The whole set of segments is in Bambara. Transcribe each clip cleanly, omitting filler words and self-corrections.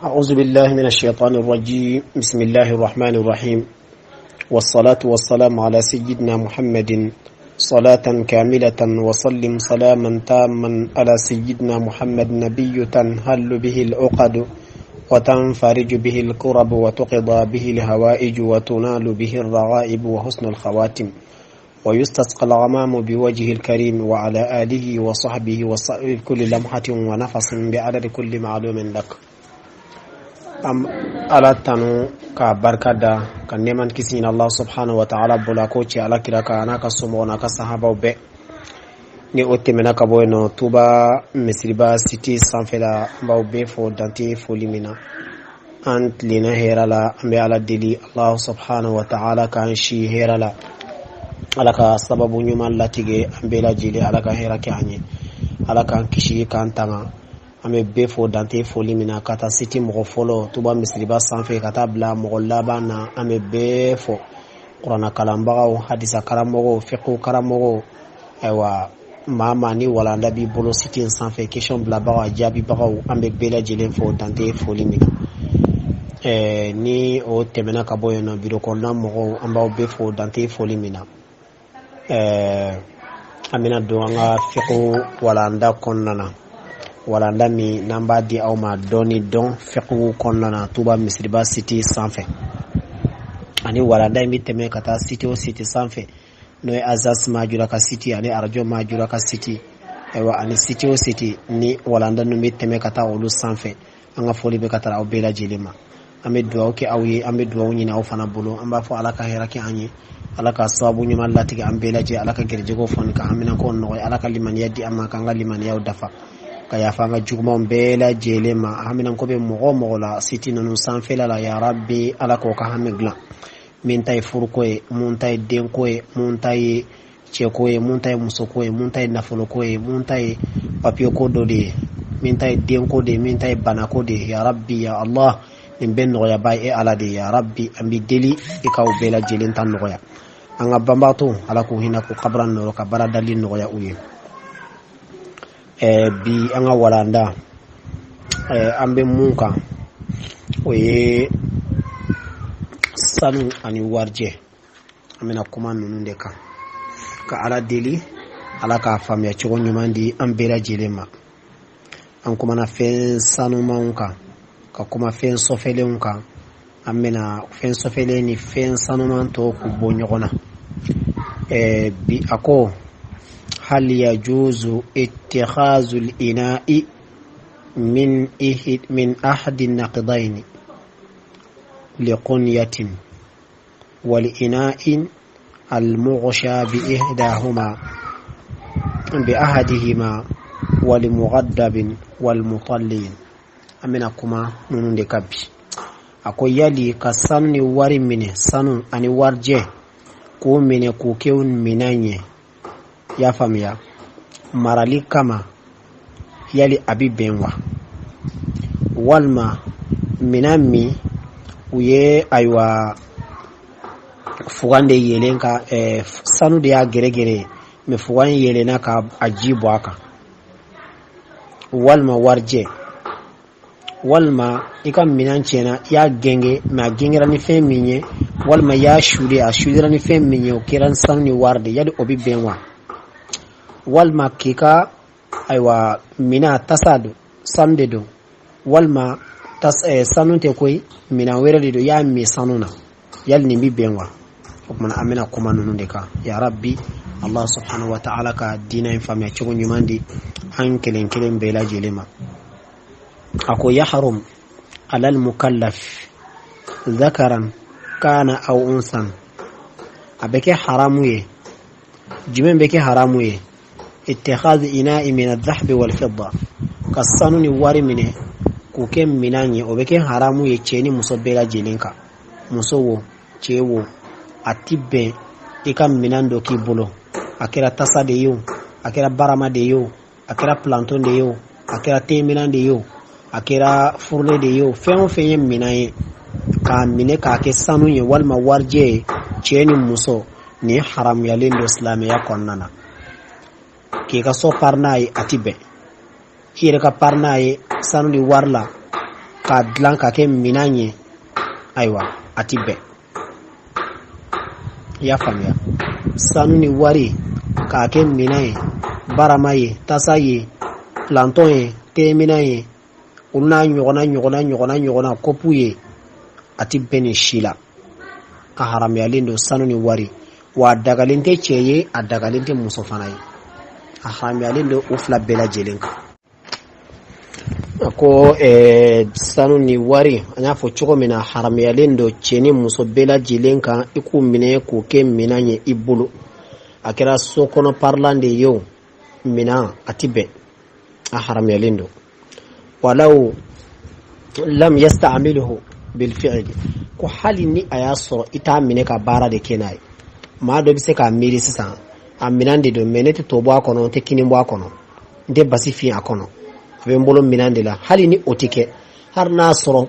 أعوذ بالله من الشيطان الرجيم. بسم الله الرحمن الرحيم، والصلاة والسلام على سيدنا محمد صلاة كاملة، وسلم سلاما تاما على سيدنا محمد نبي تنهل به العقد وتنفرج به الكرب وتقضى به الهوائج وتنال به الرغائب وحسن الخواتم ويستسقى الغمام بوجهه الكريم، وعلى آله وصحبه وصحبه كل لمحة ونفس بعدد كل معلوم لك. An Ala tanu k'a barika da, ka nɛɛma ni kisi ɲini Allah subhanahu wa ta'ala bolo, a k'o ci Ala kira kan, a n'a ka somɔgɔw n'a ka sahabaw bɛɛ. Ni o tɛmɛna ka bɔ yen nɔ, Tuba Misiriba site sanfɛla, an b'aw bɛɛ fo dante foli min na. An tilenna hɛrɛ la, an bɛ Ala deli Allah subhanahu wa ta'ala k'an si hɛrɛ la, Ala ka sababu ɲuman latigɛ an bɛɛ lajɛlen, Ala ka hɛrɛ kɛ an ye, Ala k'an kisi k'an tanga. An bɛ bɛɛ fo dante foli min na, ka taa site mɔgɔ fɔlɔ Tuba Misiriba sanfɛ ka taa bila mɔgɔ laban na. An bɛ bɛɛ fo, kuranna kalanbagaw, hadisa karamɔgɔw, fiqhu karamɔgɔw, ayiwa, maa maa ni walanda b'i bolo site in sanfɛ, question bilabagaw, a jaabibagaw, an bɛ bɛɛ lajɛlen fo dante foli min na. Ni o tɛmɛna ka bɔ yen nɔ, biro kɔnɔna mɔgɔw, an b'aw bɛɛ fo dante foli min na. An bɛna don an ka fiqhu walanda kɔnɔna na, walanda min n'an b'a di aw ma dɔɔni dɔn fiqhu kɔnɔna na Tuba Misiriba site sanfɛ. Ani walanda in bɛ tɛmɛ ka taa site o site sanfɛ, n'o ye Azas Majura ka site ani Arajo Majura ka site, ayiwa, ani site o site ni walanda ninnu bɛ tɛmɛ ka taa olu sanfɛ, an ka foli bɛ ka taa aw bɛɛ lajɛlen ma. An bɛ dugawu kɛ aw ye, an bɛ dugawu ɲini aw fana bolo. An b'a fɔ Ala ka hɛrɛ kɛ an ye, Ala ka sababu ɲuman latigɛ an bɛɛ lajɛ, Ala ka gɛrɛjɛgɛw fɔni ka haminankow nɔgɔya, Ala ka limaniya di an ma k'an ka limaniyaw dafa, ka yafa an ka jugumanw bɛɛ lajɛlen ma. Haminanko bɛ mɔgɔ o mɔgɔ la site ninnu sanfɛla la, ya Rabbi, Ala k'o ka hami dilan. Min ta ye furuko ye, mun ta ye denko ye, mun ta ye cɛko ye, mun ta ye musoko ye, mun ta ye nafoloko ye, mun ta ye papiye ko dɔ de ye, min ta ye denko de ye, min ta ye banako de ye, ya Rabbi, ya Allah, nin bɛɛ nɔgɔyaba ye e Ala de ye. Ya Rabbi, an b'i deli i k'aw bɛɛ lajɛlen ta nɔgɔya. An ka banbaatɔ, Ala k'u hinɛ k'u kabura nɔrɔ, ka baara dali nɔgɔya u ye. Bi an ka walanda, an bɛ mun kan, o ye sanu ani warijɛ. An bɛna kuma ninnu de kan, ka Ala deli Ala k'a faamuya cogo ɲuman di an bɛɛ lajɛlen ma. An kumana fɛn sanumanw kan, ka kuma fɛn sɔfɛlenw kan. An bɛna fɛn sɔfɛlen ni fɛn sanuman tɔw k'u bɔ ɲɔgɔn na. Bi a ko: hal yajuzu ittikhazul ina'i min ahadi naqidaini liqunyatin wal ina'in المغشى بإحداهما بأحدهما ولمغدب والمطلين. An bɛna kuma ninnu de kan bi. A ko yali ka sanu ni wari minɛ, sanu ani warijɛ, k'o minɛ k'o kɛ minɛn ye, i y'a faamuya, marali kama, yali a bɛ bɛn wa? Walima minɛn min u ye, ayiwa, fugan de yelen ka sanu de y'a gɛrɛgɛrɛ, mɛ fugan yelenna ka a ji bɔ a kan, walima warijɛ, walima i ka minɛn tiɲɛna, i y'a gɛngɛ, mɛ a gɛngɛra ni fɛn min ye, walima i y'a sude, a sudera ni fɛn min ye, o kɛra ni sanu ni wari de, yali o bɛ bɛn wa? Walima k'i ka, ayiwa, minɛn tasa don, sanu de don, walima sanu tɛ koyi, minɛn wɛrɛ de don, i y'a min sanu na, yali nin bɛ bɛn wa? O kumana an bɛna kuma ninnu de kan. Ya Rabbi, Allah subhanahu wa ta'ala ka diinɛ in faamuya cogo ɲuman di an kelen kelen bɛɛ lajɛlen ma. A ko: yahrum alal mukallaf dhakaran kana aw unsan. A bɛ kɛ haramu ye. Jumɛn bɛ kɛ haramu ye? Ittikhaz ina'i min adh-dhahbi wal fidda, ka sanu ni wari minɛ k'o kɛ minɛn ye, o bɛ kɛ haramu ye cɛ ni muso bɛɛ lajɛlen kan. Muso wo, cɛ wo, a ti bɛn i ka minɛn dɔ k'i bolo, a kɛra tasa de ye o, a kɛra barama de ye o, a kɛra planton de ye o, a kɛra teminɛn de ye o, a kɛra fourneau de ye o, fɛn o fɛn ye minɛn ye, k'a minɛ k'a kɛ sanu ye walima warijɛ ye, cɛ ni muso, nin haramuyalen don silamɛya kɔnɔna na. K'i ka so pari n'a ye, a ti bɛn. I yɛrɛ ka pari n'a ye sanu ni wari la. k'a dilan k'a kɛ minan ye, ayiwa, a ti bɛn. I y'a faamuya? Sanu ni wari k'a kɛ minan ye, barama ye, tasa ye, pilantɔn ye, teminan ye, olu n'a ɲɔgɔnna ɲɔgɔnna ɲɔgɔnna ɲɔgɔnna, kɔpu ye, a ti bɛn nin si la. A haramuyalen don sanu ni wari, wa a dagalen tɛ cɛ ye, a dagalen tɛ muso fana ye, a haramuyalen don u fila bɛɛ lajɛlen kan. A ko sanu ni wari, an y'a fɔ cogo min na, haramuyalen don cɛ ni muso bɛɛ lajɛlen kan i k'u minɛ k'u kɛ minan ye i bolo. A kɛra so kɔnɔ parilan de ye o, minan, a ti bɛn, a haramuyalen don. Walaw lam yasta'milhu bilfi'li, ko hali ni a y'a sɔrɔ i t'a minɛ ka baara de kɛ n'a ye. Maa dɔ bɛ se k'a miiri sisan, a minɛn de don, mɛ ne tɛ to bɔ a kɔnɔ, n tɛ kini bɔ a kɔnɔ, n tɛ basi fin a kɔnɔ, a bɛ n bolo minɛn de la. Hali ni o tɛ kɛ, hali n'a sɔrɔ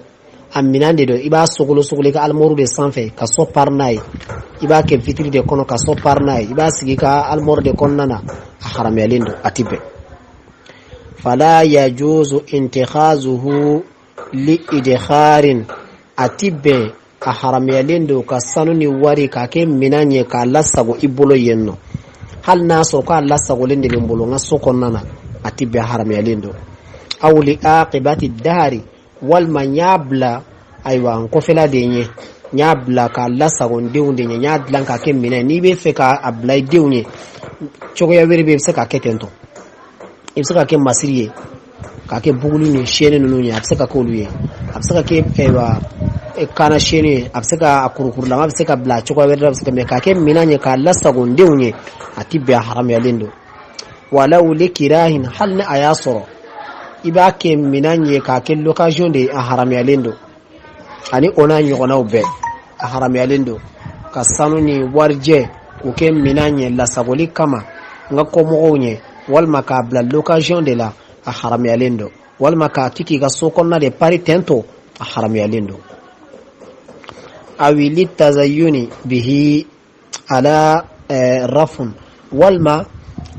a minɛn de don, i b'a sogolo sogolo i ka alimɔri de sanfɛ ka so pari n'a ye, i b'a kɛ vitiri de kɔnɔ ka so pari n'a ye, i b'a sigi i ka alimɔri de kɔnɔna na, a haramuyalen don, a tɛ bɛn. Fala yajuzu intikhazuhu li idkharin, a ti bɛn, a haramuyalen don ka sanu ni wari k'a kɛ minan ye k'a lasago i bolo yen nɔ. Hali n'a sɔrɔ k'a lasagolen de bɛ n bolo n ka so kɔnɔna na, a ti bɛn, a haramuyalen don. Aw li aqibati dahari, walima n y'a bila, ayiwa, n kɔfɛla de ɲɛ, n y'a bila k'a lasago n denw de ɲɛ, n y'a dilan k'a kɛ minɛn. N'i bɛ fɛ k'a bila i denw ɲɛ, cogoya wɛrɛ bɛ yen, i bɛ se k'a kɛ ten tɔ. I bɛ se ka kɛ masiri ye, k'a kɛ buguli ni siyɛnni ninnu ye, a bɛ se ka kɛ olu ye, a bɛ se ka kɛ, ayiwa, kana siyɛnni ye, a bɛ se ka a kurukurulama bɛ se ka bila cogoya wɛrɛ la, a bɛ se ka mɛ k'a kɛ minɛn ye k'a lasago n denw ye, a ti bɛn, a haramuyalen don. Walaw li kirahin, hali ni a y'a sɔrɔ i b'a kɛ minɛn ye k'a kɛ location de ye, a haramuyalen don. Ani o n'a ɲɔgɔnnaw bɛɛ, a haramuyalen don ka sanu ni warijɛ k'o kɛ minɛn ye lasagoli kama n ka kɔmɔgɔw ɲɛ, walima k'a bila location de la, a haramuyalen don, walima k'a ti k'i ka so kɔnɔna de pari tɛntɔ, a haramuyalen don. Awi li tazayuni bihi ala rafun, walima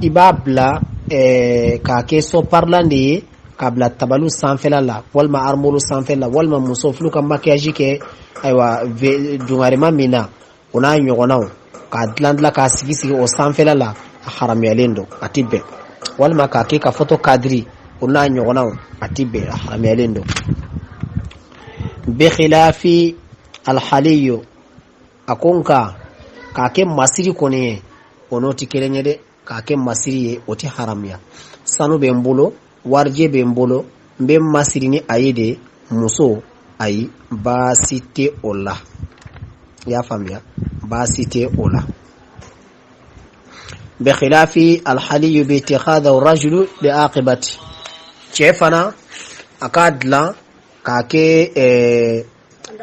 i b'a bila k'a kɛ so parilan de ye, k'a bila tabalu sanfɛla la, walima armoro sanfɛla la, walima muso fulu ka maquillage kɛ, ayiwa, dungarima min na, o n'a ɲɔgɔnnaw, k'a dilan dilan k'a sigi sigi o sanfɛla la, a haramuyalen don, a ti bɛn. Walima k'a kɛ ka photo cadre, o n'a ɲɔgɔnnaw, a ti bɛn, a haramuyalen don. Bikhilafi alhaliyo, a ko nka k'a kɛ masiri kɔni ye, o n'o tɛ kelen ye dɛ. K'a kɛ masiri ye, o tɛ haramuya. Sanu bɛ n bolo, warijɛ bɛ n bolo, n bɛ masiri ni a ye de, muso, ayi, baasi tɛ o la. I y'a faamuya? Baasi tɛ o la. Bikhilafi alhaliyu bi ittikhadha rajulu li aqibati, cɛ fana a k'a dilan k'a kɛ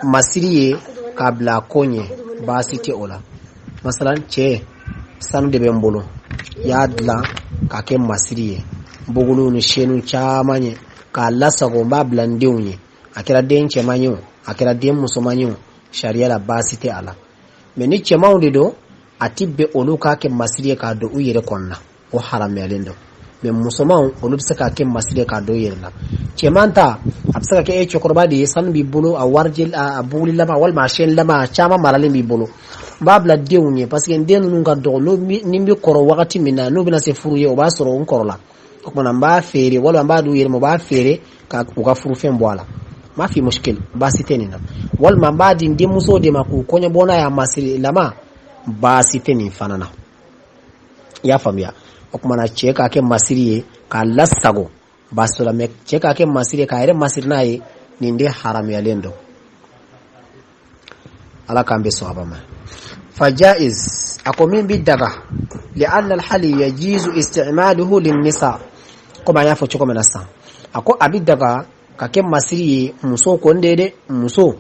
masiri ye k'a bila a ko ɲɛ, baasi tɛ o la. Masalan, cɛ, sanu de bɛ n bolo, i y'a dilan k'a kɛ masiri ye, buguluw ni siyɛniw caman ye, k'a lasago, n b'a bila n denw ye, a kɛra den cɛman ye o, a kɛra den musoman ye o, sariya la baasi tɛ a la. Mɛ ni cɛmanw de don, a ti bɛn olu k'a kɛ masiri ye k'a don u yɛrɛ kɔnɔna, o haramuyalen don. Mɛ musomanw, olu bɛ se k'a kɛ masiri ye k'a don u yɛrɛ la. Cɛman ta, a bɛ se ka kɛ e cɛkɔrɔba de ye, sanu b'i bolo, a warijɛ, a bugulilama walima a siyɛnilama, a caman maralen b'i bolo, n b'a bila denw ye parce que n den ninnu ka dɔgɔ, ni n bɛ kɔrɔ wagati min na, n'u bɛna se furu ye, o b'a sɔrɔ n kɔrɔla. O kumana n b'a feere, walima n b'a d'u yɛrɛ ma, u b'a feere ka u ka furufɛn bɔ a la, ma fi muskil, baasi tɛ nin na. Walima n b'a di n denmuso de ma k'u kɔɲɔbɔ n'a ye, a masiri lama, baasi tɛ nin fana na. I y'a faamuya? O kumana cɛ k'a kɛ masiri ye k'a lasago, baasi t'o la. Mɛ cɛ k'a kɛ masiri ye k'a yɛrɛ masiri n'a ye, nin de haramuyalen don. Ala k'an bɛ sɔn ma. Fajaiz, a ko min bi daga, li'anna alhali yajizu isti'maluhu linnisa, komi an y'a fɔ cogo min na sisan, a ko a bi daga ka kɛ masiri ye muso ko n de dɛ, muso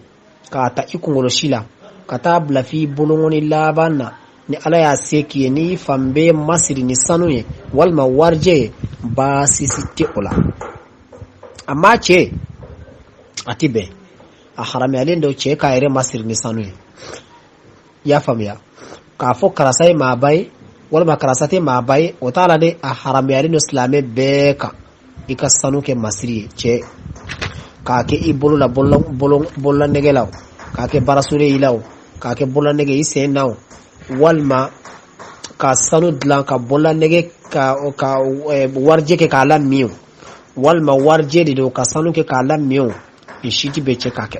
k'a ta i kunkolo si la ka taa bila f'i bolonkɔni laban na, ni Ala y'a se k'i ye, n'i fan bɛɛ masiri ni sanu ye walima warijɛ ye, baasi si tɛ o la. Amma cɛ, a ti bɛn, a haramuyalen don cɛ k'a yɛrɛ masiri ni sanu ye. I y'a faamuya? K'a fɔ karisa ye maaba ye walima karisa tɛ maaba ye, o t'a la dɛ. A haramuyalen don silamɛ bɛɛ kan i ka sanu kɛ masiri ye, cɛ. K'a kɛ i bolo la bololanɛgɛ la, k'a kɛ bracelet i la, k'a kɛ bololanɛgɛ i sen na, walima ka sanu dilan ka bololanɛgɛ ka warijɛ kɛ k'a la min, walima warijɛ de don ka sanu kɛ k'a la min, nin si tɛ bɛn cɛ k'a kɛ.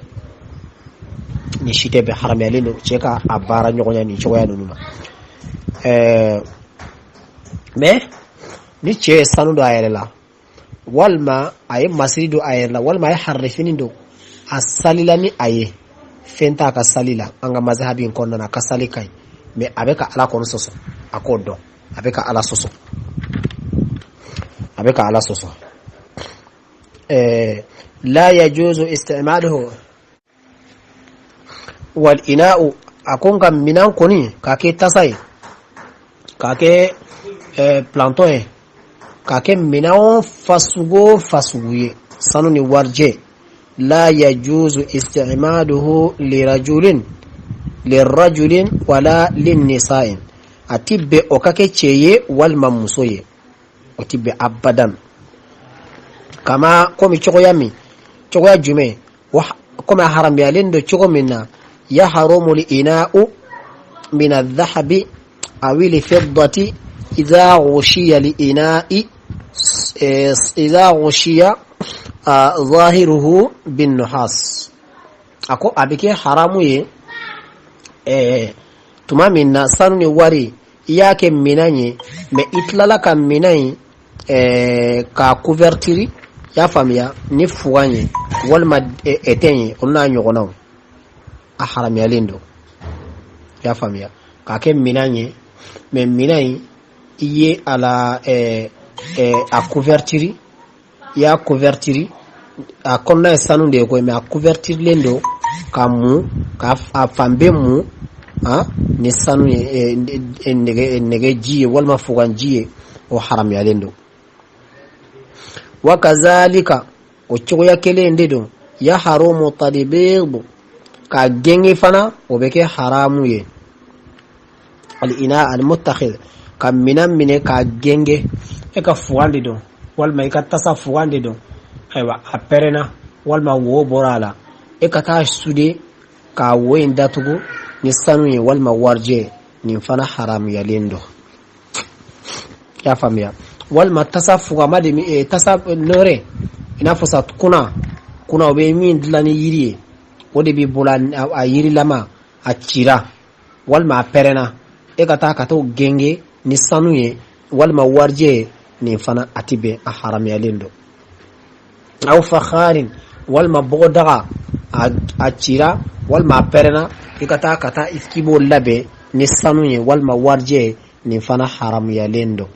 Nin si tɛ bɛn, haramuyalen don cɛ ka a baara ɲɔgɔnya nin cogoya ninnu na. Mais ni cɛ ye sanu don a yɛrɛ la, walima a ye masiri don a yɛrɛ la, walima a ye haririfini don, a salila ni a ye, fɛn t'a ka sali la. An ka mazahabi in kɔnɔna na, a ka sali ka ɲi, mais a bɛ ka Ala kɔni sɔsɔ. A k'o dɔn, a bɛ ka Ala sɔsɔ, a bɛ ka Ala sɔsɔ. La yajuzu istimaluhu wal ina'u. A ko nka minan kɔni, k'a kɛ tasa ye, k'a kɛ planton ye, k'a kɛ minan fasugu o fasugu ye, sanu ni warijɛ, la yajuzu istimaluhu lirajulin lirajulin wala linnisa'in. A ti bɛn o ka kɛ cɛ ye walima muso ye, o ti bɛn abadan. Kama komi cogoya min, cogoya jumɛn? Komi a haramuyalen don cogo min na, yahrumu al-ina'u min adh-dhahabi aw al-fiddati idha ghushiya al-ina'i idha ghushiya zahiruhu bin nuhas. A ko a bɛ kɛ haramu ye tuma min na sanu ni wari, i y'a kɛ minan ye, mais i tilala ka minan in k'a couverture, i y'a faamuya, ni fugan ye walima étain ye, olu n'a ɲɔgɔnnaw, a haramuyalen don. I y'a faamuya, k'a kɛ minan ye, mais minan in, i ye a la a couverture, i y'a couverture, a kɔnɔna ye sanu de ye koyi, mais a couverturelen don ka mun ka a fan bɛɛ mun ni sanu ye, nɛgɛ ji ye walima fugan ji ye, o haramuyalen don. Wa kazalika, o cogoya kelen de don, yahrumu tadbidu, ka genge fana, o bɛ kɛ haramu ye. Al-ina al-muttakhid, ka minan minɛ k'a genge, e ka fugan de don walima i ka tasa fugan de don, ayiwa, a pɛrɛnna walima wo bɔra a la, e ka taa souder k'a wo in datugu ni sanu ye walima warijɛ, nin fana haramuyalen don. I y'a faamuya? Walima tasa fugama de, tasa nɔrɛ, i n'a fɔ sa kuna kuna, o bɛ min dilan ni yiri ye, o de b'i bolo, a yirilama, a cira walima a pɛrɛnna, e ka taa ka t'o genge ni sanu ye walima warijɛ ye, nin fana a ti bɛn, a haramuyalen don. Aw fakharin, walima bɔgɔdaga, a cira walima a pɛrɛnna, i ka taa ka taa k'i b'o labɛn ni sanu ye walima warijɛ ye, nin fana haramuyalen don.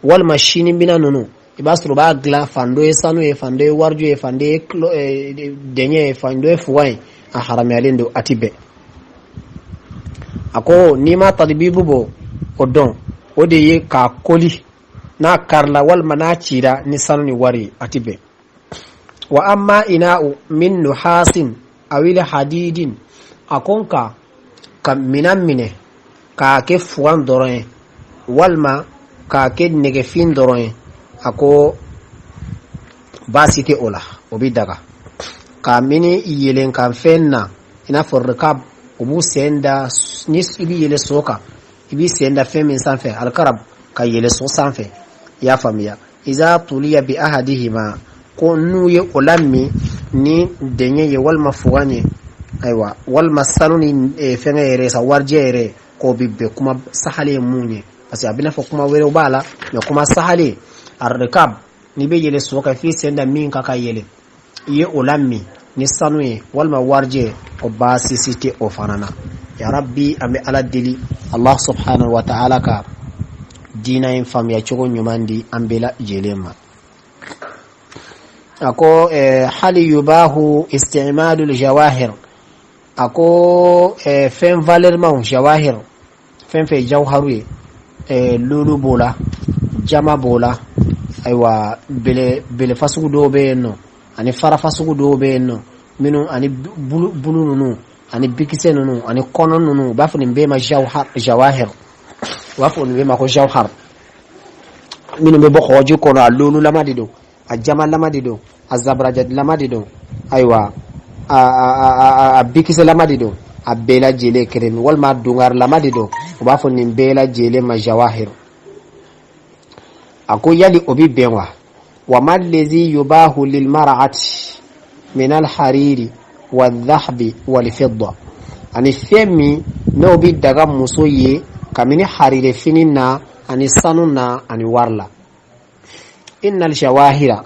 Walima sini mina ninnu, i b'a sɔrɔ u b'a dilan, fan dɔ ye sanu ye, fan dɔ ye warijɛ ye, fan dɔ ye dɛɲɛ ye, fan dɔ ye fugan ye, a haramuyalen don, a ti bɛn. A ko n'i ma tadbibu bɔ o dɔn, o de ye k'a koli n'a karila walima n'a cira ni sanu ni wari, a ti bɛn. Wa amma ina'u min nuhasin awil hadidin, a ko nka ka minan minɛ k'a kɛ fugan dɔrɔn ye walima k'a kɛ nɛgɛfin dɔrɔn ye, a ko baasi tɛ o la, o bɛ daga. K'a mini yɛlɛn kan fɛn na, i n'a fɔ rikab, u b'u sen da, ni i bɛ yɛlɛ so kan, i b'i sen da fɛn min sanfɛ, alikarab, ka yɛlɛ so sanfɛ, i y'a faamuya? Iza tuliya bi ahadihima, ko n'u ye o lamin ni dɛɲɛ ye walima fugan ye, ayiwa, walima sanu ni fɛngɛ yɛrɛ sa, warijɛ yɛrɛ, k'o bɛ bɛn. Kuma sahalen ye mun ye? Parce que a bɛna fɔ kuma wɛrɛw b'a la, mais kuma sahalen, arikab, n'i bɛ yɛlɛ so kan f'i sen da min kan ka yɛlɛ, i ye o lamin ni sanu ye walima warijɛ, o baasi si tɛ o fana na. Ya Rabbi, an bɛ Ala deli, Allah subhanahu wa ta'ala ka diina in faamuya cogo ɲuman di an bɛɛ lajɛlen ma. A ko hali yubahu istimalul jawahir, a ko fɛn valeurmaw, jawahir, fɛn fɛn jawharu ye, lulu b'o la, jama b'o la, ayiwa, bele bele fasugu dɔw bɛ yen nɔ, ani fara fasugu dɔw bɛ yen nɔ minnu ani bulu bulu ninnu ani bikisɛ ninnu ani kɔnɔ ninnu, u b'a fɔ nin bɛɛ ma jawhar, jawahir, u b'a fɔ nin bɛɛ ma ko jawhar, minnu bɛ bɔ kɔgɔji kɔnɔ, a lolulama de don, a jamalama de don, a zabarajadilama de don, Ayiwa, a bikisɛlama de don, a bɛɛ lajɛlen kelen, walima a dungarilama de don, u b'a fɔ nin bɛɛ lajɛlen ma jawahir. A ko yali o bi bɛn wa? Wa ma lezi yubahu lilmar'ati min alhariri wa dhahabi walfidda, ani fɛn min n'o bi daga muso ye kabini harire fini na ani sanu na ani wari la. Innal shawahira,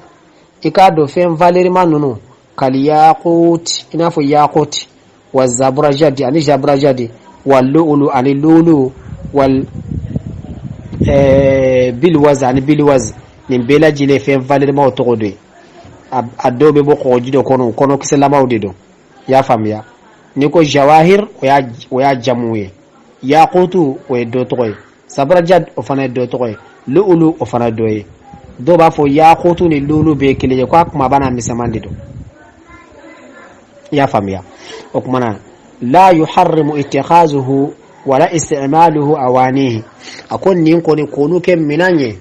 i k'a dɔn fɛn valerima ninnu, kal yaqut, i n'a fɔ yaqut, wa zaburajadi ani zaburajadi, wa lu'ulu ani lulu, wal bilwaz ani bilwaz, nin bɛɛ lajɛlen fɛn valerimaw tɔgɔ de ye. A dɔw bɛ bɔ kɔgɔji dɔ kɔnɔ, kɔnɔkisɛlamaw de don. I y'a faamuya? N'i ko jawahir, o y'a jamu ye. Yakutu, o ye dɔ tɔgɔ ye. Zaburajad, o fana ye dɔ tɔgɔ ye. Lu'ulu, o fana ye dɔ ye. Dɔw b'a fɔ yakutu ni lulu bɛɛ ye kelen ye, ko a kumaba n'a misɛnman de don. I y'a faamuya? O tuma na, la yuharrimu ittikhazuhu wala istimaluhu awanihi. A ko nin kɔni, k'olu kɛ minan ye,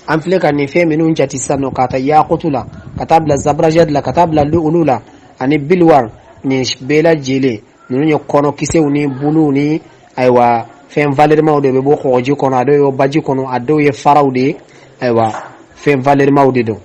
an filɛ ka nin fɛn minnu jate sisan nɔ, ka taa yakutu la, ka taa bila zaburajad la, ka taa bila lu'ulu la ani bilwar, nin bɛɛ lajɛlen ninnu ye kɔnɔkisɛw ni buluw ni ayiwa fɛn valerimaw de bɛ bɔ kɔgɔji kɔnɔ, a dɔw ye baji kɔnɔ, a dɔw ye faraw de ye. Ayiwa, fɛn valerimaw de don.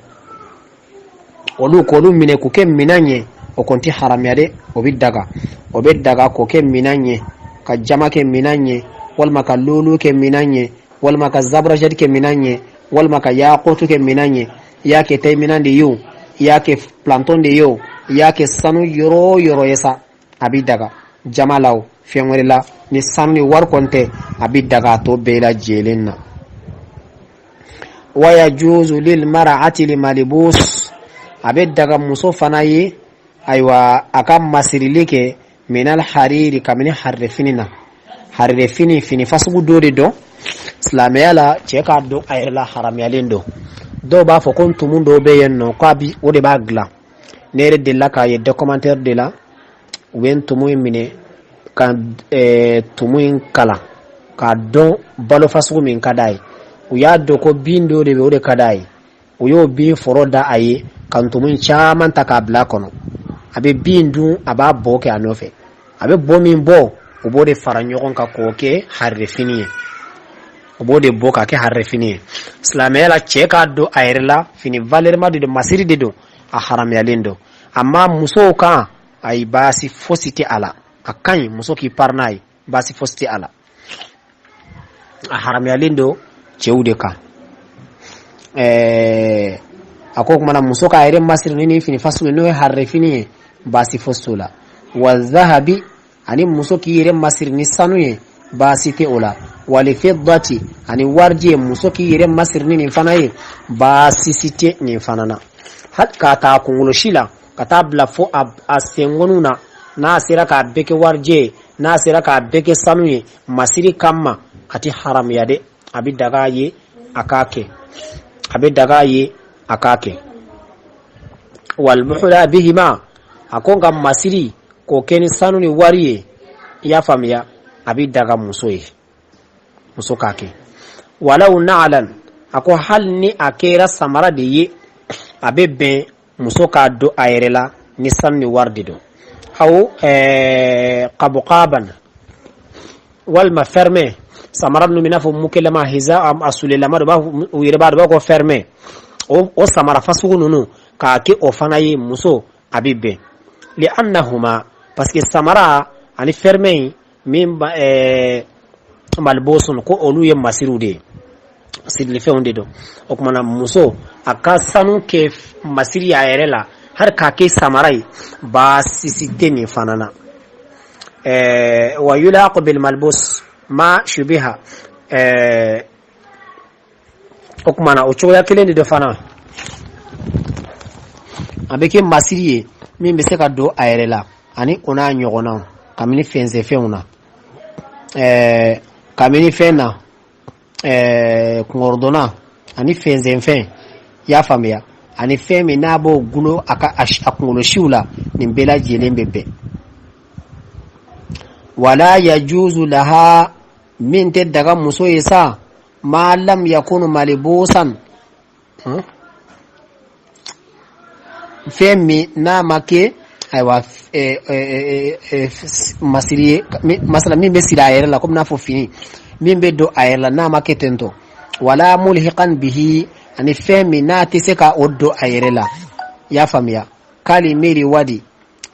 Olu k'olu minɛ k'o kɛ minan ye, o kɔni tɛ haramuya dɛ, o bɛ daga. O bɛ daga k'o kɛ minan ye, ka jama kɛ minan ye, walima ka lulu kɛ minan ye, walima ka zaburajadi kɛ minan ye, walima ka yakutu kɛ minan ye. I y'a kɛ tɛ minan de ye o, i y'a kɛ planton de ye o, i y'a kɛ sanu yɔrɔ o yɔrɔ ye sa, a bɛ daga. Jama la o, fɛn wɛrɛ la, ni sanu ni wari kɔni tɛ, a bɛ daga a tɔ bɛɛ lajɛlen na. Wa yajuzu lil mar'ati li malibus, a bɛ daga muso fana ye, ayiwa, a ka masirili kɛ minal hariri, kabini harirefini na. Harirefini, fini fasugu dɔ de don silamɛya la, cɛ k'a don a yɛrɛ la haramuyalen don. Dɔw b'a fɔ ko ntumu dɔw bɛ yen nɔ, k'a bi o de b'a dilan. Ne yɛrɛ delila k'a ye documentaire de la, u bɛ ntumu in minɛ ka tumu in kalan k'a dɔn balo fasugu min ka d'a ye. U y'a dɔn ko bin dɔ de bɛ, o de ka d'a ye. U y'o bin foro da a ye ka ntumu in caman ta k'a bila a kɔnɔ. A bɛ bin dun, a b'a bɔ kɛ a nɔfɛ. A bɛ bo min bɔ, u b'o de fara ɲɔgɔn kan k'o kɛ harirefini ye. U b'o de bɔ k'a kɛ harirefini ye. Silamɛya la, cɛ k'a don a yɛrɛ la, fini valerima de don, masiri de don, a haramuyalen don. Amma musow kan, ayi, baasi fosi tɛ a la. A ka ɲi muso k'i pari n'a ye, baasi fosi tɛ a la. A haramuyalen don cɛw de kan. A ko kumana muso k'a yɛrɛ masiri ni nin fini fasugu n'o ye harirefini ye, baasi fosi t'o la. Wa zahabi, ani muso k'i yɛrɛ masiri ni sanu ye, baasi tɛ o la. Wali fiddati, ani warijɛ, muso k'i yɛrɛ masiri ni nin fana ye, baasi si tɛ nin fana na. Hali k'a ta a kunkolo si la ka taa bila fo a senkɔniw na, n'a sera k'a bɛɛ kɛ warijɛ ye, n'a sera k'a bɛɛ kɛ sanu ye masiri kama, a tɛ haramuya dɛ. A bɛ daga a ye a k'a kɛ, a bɛ daga a ye a k'a kɛ. Walmuhla bihima, a ko nka masiri k'o kɛ ni sanu ni wari ye, i y'a faamuya, a bɛ daga muso ye, muso k'a kɛ. Walaw na'lan, a ko hali ni a kɛra samara de ye, a bɛ bɛn muso k'a don a yɛrɛ la ni sanu ni wari de don. Aw qabuqaban, walima fermé, samara ninnu bɛ i n'a fɔ mukelama hiza, a sulelama dɔ b'a, u yɛrɛ b'a dɔn, b'a ko fermé. O samara fasugu ninnu, k'a kɛ o fana ye muso, a bɛ bɛn. Li annahuma, parce que samara ani fermé in min malbosun, ko olu ye masiriw de ye, sirilifɛnw de don. O tuma na, muso a ka sanu kɛ masiri a yɛrɛ la, hali k'a kɛ samara ye, baasi si tɛ nin fana na. Wa yulaqu bil malbus ma shubiha. O tuma na, o cogoya kelen de don fana, a bɛ kɛ masiri ye min bɛ se ka don a yɛrɛ la ani o n'a ɲɔgɔnnaw, kabini fɛnsɛfɛnw na, kabini fɛn na, kunkɔrɔdonna ani fɛnsɛnfɛn, i y'a faamuya, ani fɛn min n'a b'o gulo a ka a kunkolo siw la, nin bɛɛ lajɛlen bɛ bɛn. Wala yajuzu laha, min tɛ daga muso ye sa, ma lam yakunu malibusan. Fɛn min n'a ma kɛ, ayiwa, masiri ye, masala min bɛ siri a yɛrɛ la, komi n'a fɔ fini min bɛ don a yɛrɛ la, n'a ma kɛ ten tɔ. Wala mulhiqan bihi, ani fɛn min n'a tɛ se ka o don a yɛrɛ la. I y'a faamuya? Kal mirwadi,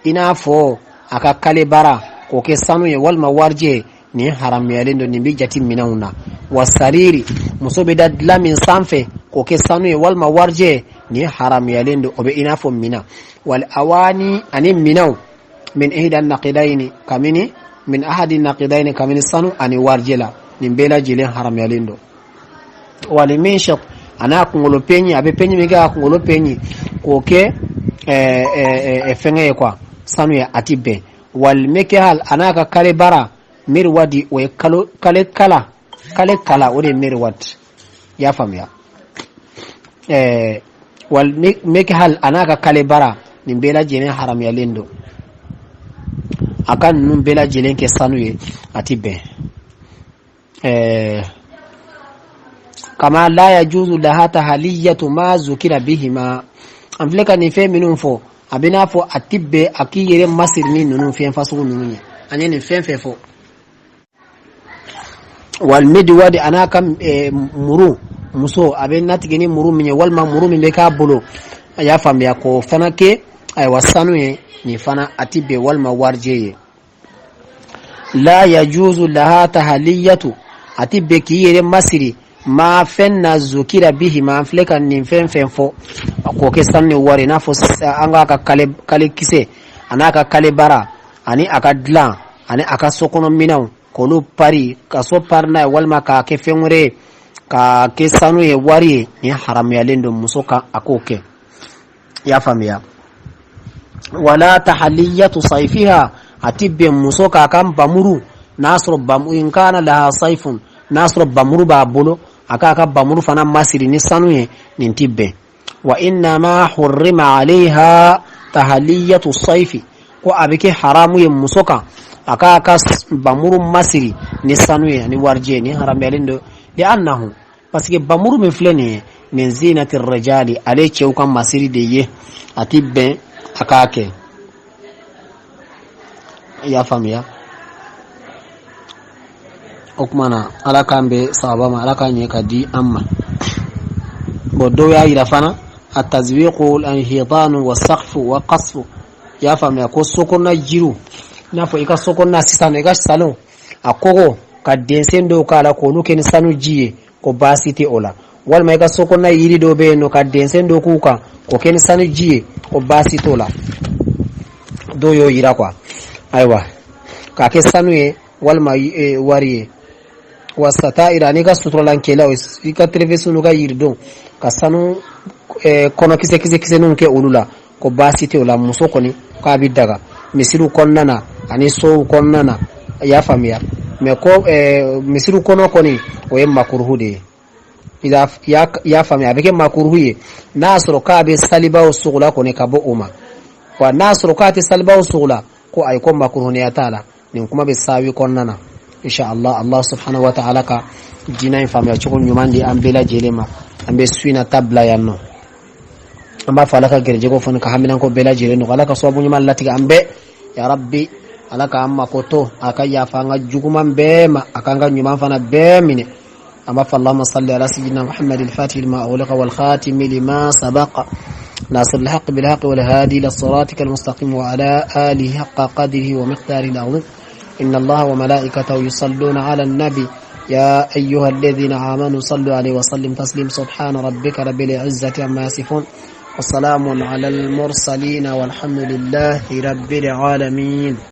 i n'a fɔ a ka kalebara k'o kɛ sanu ye walima warijɛ, nin haramuyalen don, nin bɛ jate minɛnw na. Wa sariri, muso bɛ da dilan min sanfɛ k'o kɛ sanu ye walima warijɛ, nin haramuyalen don, o bɛ i n'a fɔ minan. Wal awani, ani minɛnw, min ihda naqidayini, kamini min ahadi naqidayini, kamini sanu ani warijɛ la, nin bɛɛ lajɛlen haramuyalen don. Wal minshat, a n'a kunkolo peɲi, a bɛ peɲi min kɛ a kunkolo peɲi k'o kɛ fɛngɛ ye quoi, sanu ye, a ti bɛn. Wal mikhal, a n'a ka kalebara mirwadi, o ye kalo kale kala, kale kala, o de ye mirwad. I y'a faamuya? Wal mikhal, a n'a ka kalebara, nin bɛɛ lajɛlen haramuyalen don. A ka ninnu bɛɛ lajɛlen kɛ sanu ye, a ti bɛn. Kama la yajuzu laha tahaliyatu ma zukira bihima, an filɛ ka nin fɛn minnu fɔ, a bɛ n'a fɔ a ti bɛn a k'i yɛrɛ masiri ni ninnu fɛn fasugu ninnu ye, an ye nin fɛn fɛn fɔ. Wal midwadi, a n'a ka muru, muso a bɛ natigɛ ni muru min ye walima muru min bɛ k'a bolo, a y'a faamuya, k'o fana kɛ, ayiwa, sanu ye, nin fana a ti bɛn, walima warijɛ ye. La yajuzu laha tahaliyatu, a ti bɛn k'i yɛrɛ masiri ma fɛn na zukira bihi ma, an filɛ ka nin fɛn fɛn fɔ, k'o kɛ sanu ni wari, i n'a fɔ an k'a ka kale kale kisɛ, a n'a ka kale bara, ani a ka dilan, ani a ka sokɔnɔ minɛnw, k'olu pari, ka so pari n'a ye walima k'a kɛ fɛn wɛrɛ ye, k'a kɛ sanu ye, wari ye, nin haramuyalen don muso kan a k'o kɛ. I y'a faamuya? Wala tahaliyatu sayfiha, a ti bɛn muso k'a ka bamuru, n'a sɔrɔ bamu, in kana laha sayfun, n'a sɔrɔ bamuru b'a bolo, a k'a ka bamuru fana masiri ni sanu ye, nin ti bɛn. Wa innama hurrima alayha tahaliyatu sayfi, ko a bɛ kɛ haramu ye muso kan a k'a ka bamuru masiri ni sanu ye ani warijɛ, ni haramuyalen don. Li annahu, parce que bamuru min filɛ nin ye, min zinati rajali, ale cɛw ka masiri de ye, a ti bɛn a k'a kɛ. I y'a faamuya? O tuma na, ala k'an bɛ sababa ma, ala k'a ɲɛ ka di an ma. Bon, dɔw y'a yira fana a tazwiqu al-hitanu wa saqfu wa qasfu. I y'a faamuya ko sokɔnɔna jiriw, i n'a fɔ i ka sokɔnɔna sisan, i ka salon a kogo ka dessin dɔw k'a la k'olu kɛ ni sanu ji ye, ko baasi tɛ o la. Walima i ka sokɔnɔna yiri dɔw bɛ yen nɔ, ka dessin dɔw k'u kan k'o kɛ ni sanu ji ye, ko baasi t'o la. Dɔw y'o yira quoi. Ayiwa, k'a kɛ sanu ye walima wari ye. Wa sata'ira, n'i ka suturalan kɛlaw, i ka télévision ka yiridenw, ka sanu kɔnɔ kisɛ kisɛ kisɛninw kɛ olu la, ko baasi tɛ o la. Muso kɔni k'a bɛ daga misiriw kɔnɔna na ani sow kɔnɔna na. I y'a faamuya? Mais ko misiriw kɔnɔ kɔni, o ye makuruhu de ye. I y'a faamuya? A bɛ kɛ makuruhu ye n'a y'a sɔrɔ k'a bɛ salibaw sogola kɔni ka bɔ o ma. Wa n'a sɔrɔ k'a tɛ salibaw sogola, ko ayi, ko makuruhuniya t'a la. Nin kuma bɛ saawi kɔnɔna na. Insha Allah, Allah subhanahu wa ta'ala ka diinɛ in faamuya cogo ɲuman di an bɛɛ lajɛlen ma. An bɛ su in na ta bila yan nɔ. An b'a fɔ ala ka gɛrɛjɛgɛw fana ka haminanko bɛɛ lajɛlen nɔgɔ, ala ka sababu ɲuman latigɛ an bɛɛ. Ya rabbi, ala k'an mako to, a ka yafa an ka juguman bɛɛ ma, a k'an ka ɲuman fana bɛɛ minɛ. An b'a fɔ allahumma salli ala sayyidina muhammad al-fatih lima ughliqa wal khatim lima sabaqa ناصر الحق بالحق والهادي إلى صراطك المستقيم وعلى آله حق قدره ومقداره العظيم. إن الله وملائكته يصلون على النبي يا أيها الذين آمنوا صلوا عليه وسلم تسليم. سبحان ربك رب العزة عما يصفون وسلام على المرسلين والحمد لله رب العالمين.